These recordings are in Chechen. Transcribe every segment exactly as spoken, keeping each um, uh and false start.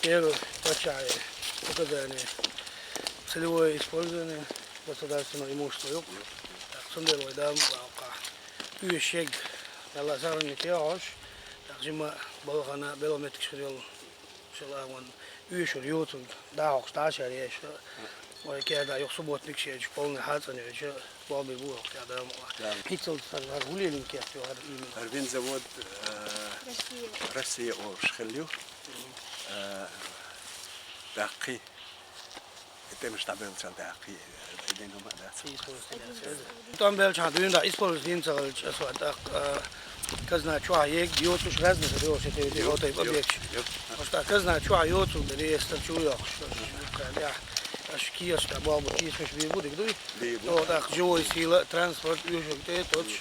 Первый паччахьа указание. Целевое использование государственного имущества юкъа. Так, цундела вай Дала мукъалахь. Уьш шег, Дала сагӀанна кехьош, так, жимма балхана белгӀа меттигаш хир йолу, шала ван уьшур юцург, дӀахьокхуш дӀа а шаьръеш, вай кеда юха субботник шеч полный хьацӀанвеча, болх бийр бу хӀокху тӀехь Дала мукъалахь. Да. ХӀинццалц хӀара, хӀара хӀун лелийна кехат ю хӀара именно? ХӀара винзавод, э, Россия. Россия олуш хилла ю. Э, даккхий. И тӀемаш дӀабеллачул даккхий, э, дина хӀума а дац. ТӀом беллачхьана дуьйна дӀа использовать дийна ца хилча, аса ван тӀаккха, э, казна чохь ег йоцуш разный хир йолуш, это ведь хӀокху тайпа объекташ. Аш тӀаккха казна чохь йоцург реестр чу йохуш, аш кехаташ тӀехь, аш кехаташ тӀехь болх бу, кехаташ бийр бу, дика дуй? Бийр бу. ТӀаккха живой сила, транспорт, уьш тӀе тоцуш.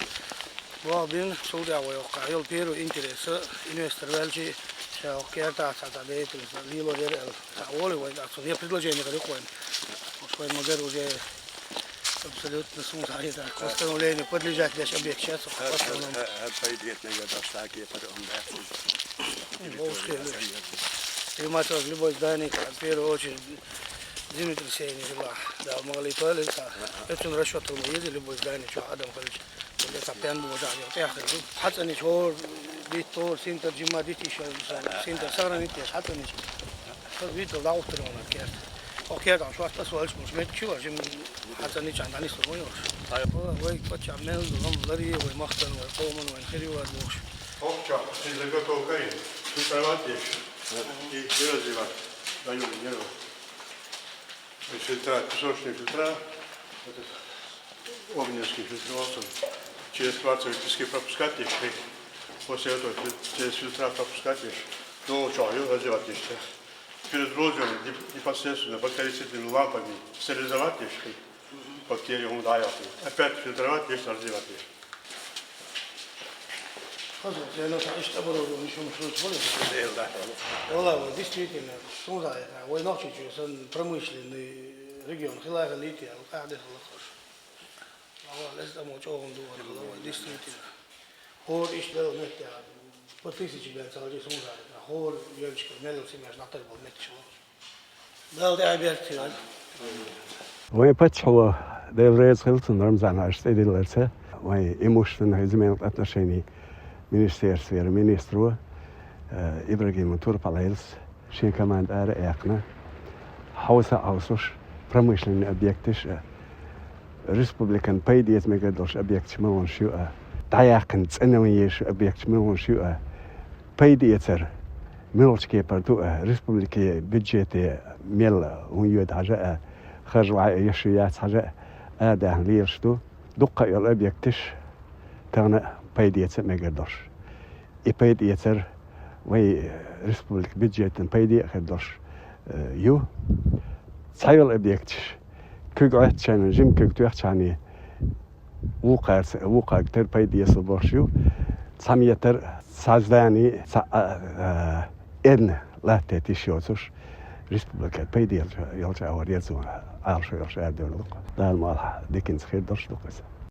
Болх бина, цул тӀаьхьа вай хӀокху йолу первый интерес, инвестор ваьлча, ша хӀокху кертахь цхьа цхьа деятельность лелор яра аьлла. Цхьа олий вай, цунна я предложение хир ю-кх вайн. Уж вайн ма-гарра уже абсолютно суна схьахетарг, восстановление подлежать деш объект сейчас. Хьа, хьа, хьа, хьа, пайда эцнарг а дош, цхьа а кепара хӀума дац иза. Вовшахкхетар. И ма цо любой здание, в первую очередь, землетрясение хилла. Дала ма гӀалийта валлалц. Оцунна расчет хила ма еза, любой здание чохь адам хилча. Цхьа пен божа йо тӀехь хир ду. ХьацӀанча хӀора диттора, синтар жимма дитийша, синтар сагӀанна дитийша, хьацӀанча. Ша витал дӀагӀуттур ван керта. Хьо керта шорта ас валча, муш меттиг чу ван, жим хьацӀанча дӀанислур ма йолуш. Вай паччахь мел ду, лам ларъе вай махкана, вай къомана, вайн хир ю ван бохуш. Хьо чохь, ши заготовка ю, ши кровать еш. И раздевать. Даю, не. Фильтра, песочные фильтра, этот, Обнинский фильтр, вот он. Через кварцевые пески пропускать ещё. После этого фил-, через фильтра пропускать ещё. Долча, её раздевать ещё. Перед лозером деп-, непосредственно бактерицидными лампами стерилизовать ещё. Бактерии он даёт. Опять фильтровать, здесь раздевать ещё. Хаза, я на иштта оборудование ещё муш лучше более. Дел, да. Валла, вай, действительно, сунза, вай нохчийчу сан промышленный регион, хила хилийта, я, къаьхьа дехала хуш. Валла, леза мо чӀогӀа ду, валла, вай, действительно. ХӀора иштта вела меттехь, по тысяче бен ца хилча сунза, хӀора елчка, мелла семьяш нахтар болу метташ валла. Дала тӀаьхьаберта хила. Вайн паччахьо, Дела реза хила цунна, Рамзан-Хьаьжас тӀедилларца, вайн имущественных и земельных отношений министерствера министро, э, Ибрагимов Турпал-Ӏелас шен команда ара а яьккхина, хьовса а хьовсуш, промышленный объекташ а, республикан пайда эца мегар долуш объекташ муьлханаш ю а, дӀаяьккхина цӀена ван езаш объекташ муьлханаш ю а, пайда эцар муьлхачу кепара ду а, республикан бюджете мел хӀун йоьду хьажа а, харжа ваьӀ йиш ю яц хьажа а, арадаьхна лелаш ду. Дуккха а йолу объекташ тахана пайда эца а мегар долуш. И пайда эцар вайн республикан бюджетан пайде а хир долуш, э, ю. Цхьайолу объекташ куьг Ӏоьттичхьана, жима куьг тоьхчхьана, вукхарца, вукхарга тера пайда эцалла болуш ю. Цхьа метр, цхьа здани, цхьа, а, а, эрна латта тиша йоцуш, республикан пайда йолчу агӀор яра цо Ӏалашо йолуш арадевлла ду-кх. Дала мукъалахь диканца хир долуш ду-кх иза.